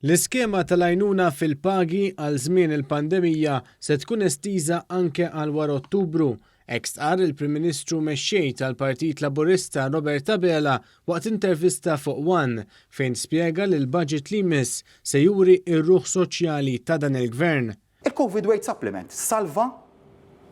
L-iskema tal-għajnuna fil-pagi għal żmien il-pandemija se tkun estiża anke għal wara Ottubru. Hekk stqarr il-Prim Ministru Mexxej tal-Partit Laburista Robert Abela waqt intervista fuq one fejn spjega li l-budget li jmiss se juri r-ruħ soċjali ta' dan il-Gvern. Il-Covid Wage Supplement salva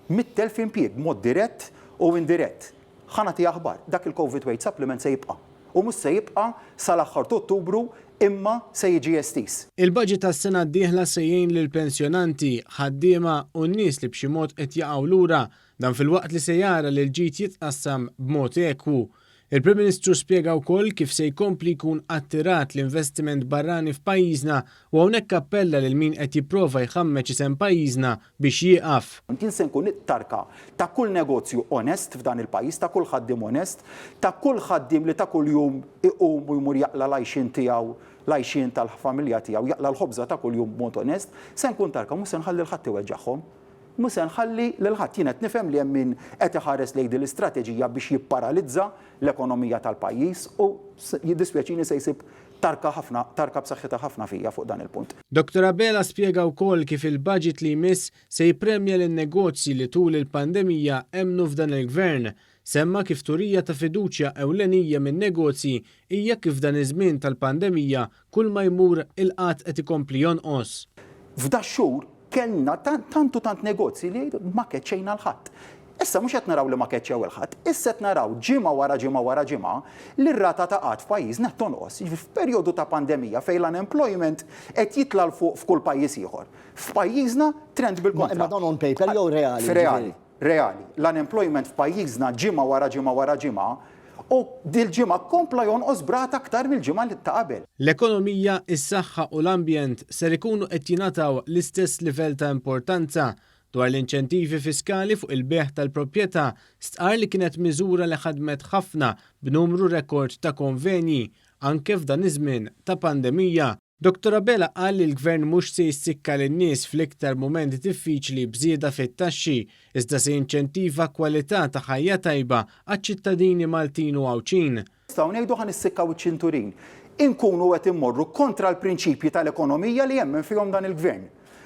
100,000 impjieg b'mod dirett u indirett. Ħa nagħti aħbar, dak il-Covid Wage Supplement se jibqa' u mhux se jibqa' sal-aħħar t'Ottubru imma se jiġi estiż. Il-budget għas-sena d-dieħla se jgħin lill-pensjonanti, ħaddiema u n-nies li b'xi mod qed jaqgħu lura. Dan filwaqt li se jara li l-ġid jitqassam b'mod ekwu. Il-Prim Ministru spjega wkoll kif se jkompli jkun attirat l-investiment barrani f'pajjiżna u hawnhekk appella lil min qed jipprova jħammeġ isem pajjiżna biex jieqaf. Jien se nkun it-tarka ta' kull negozju onest f'dan il-pajjiż, ta' kull ħaddiem onest, ta' kull ħaddiem li ta' kuljum iqum u jmur jaqla' l-għajxien tiegħu, l-għajxien tal-familja tiegħu, jaqla' l-ħobża ta' kuljum b'mod onest. Se nkun tarka, mhux se nħalli 'l ħadd iweġġagħhom. Mhu se nħalli lil ħadd. Jien qed nifhem li hemm min qed iħares lejn din l-istrateġija biex jipparalizza l-ekonomija tal-pajjiż u jiddispjaċini se jsib tarka ħafna, tarka b'saħħitha ħafna fija fuq dan il-punt. Dottor Abela spjega wkoll kif il-budget li jmiss se jippremja lin-negozji li tul il-pandemija emmnu f'dan il-Gvern. Semma kif turija ta' fiduċja ewlenija min-negozji hija kif f'dan iż-żmien tal-pandemija kulma jmur il-qgħad qed ikompli jonqos. F'dax-xhur Kellna tant u tant negozji li jgħidu ma keċċejna 'l ħadd. Issa mhux qed naraw li ma keċċew 'il ħadd, issa qed naraw ġimgħa wara ġimgħa wara ġimgħa li r-rata ta' qgħad f'pajjiżna qed tonqos. Jiġifieri f'perjodu ta' pandemija fejn l-unemployment qed jitla' 'l fuq f'kull pajjiż ieħor. F'pajjiżna trend bil-kontra. Imma dan on paper jew reali? F'reali. Reali. L-unemployment f'pajjiżna ġimgħa wara ġimgħa wara ġimgħa u dil-ġimgħa kompla jonqos b'rata aktar mill-ġimgħa ta' qabel. L-ekonomija, is-saħħa u l-ambjent ser ikunu qed jingħataw l-istess livell ta' importanza. Dwar l-inċentivi fiskali fuq il-bejgħ tal-proprjetà, stqarr li kienet miżura li ħadmet ħafna b'numru rekord ta' konvenji, anke f'dan iż-żmien ta' pandemija. Dottor Abela qal li l-Gvern mhux se jissikka lin-nies fl-iktar mument diffiċli b'żieda fit-taxxi, iżda se jinċentiva kwalità ta' ħajja tajba għaċ-ċittadini Maltin u Għawdxin. Nistgħu ngħidu ħa nissikkaw iċ-ċinturin. Inkunu qed immorru kontra l-prinċipji tal-ekonomija li jemmen fihom dan il-Gvern.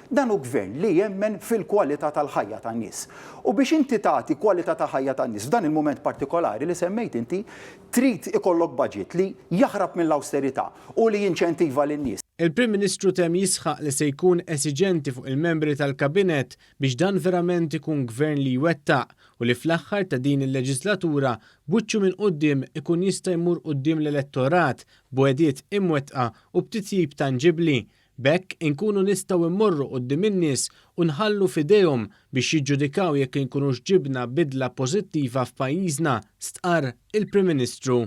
Dan hu Gvern li jemmen fil-kwalità tal-ħajja tan-nies. U biex inti tagħti kwalità ta' ħajja tan-nies f'dan il-mument partikolari li semmejt inti, trid ikollok budget li jaħrab mill-awsterità u li jinċentiva lin-nies. Il-Prim Ministru temm jisħaq li se jkun esiġenti fuq il-membri tal-Kabinett biex dan verament ikun Gvern li jwettaq u li fl-aħħar ta' din il-leġislatura b'wiċċu minn quddiem ikun jista' jmur quddiem l-elettorat b'wegħdiet imwettqa u b'titjib tanġibbli. B'hekk inkunu nistgħu mmorru quddiem in-nies u nħallu f'idejhom biex jiġġudikaw jekk inkunux ġibna bidla pożittiva f'pajjiżna, stqarr il-Prim Ministru.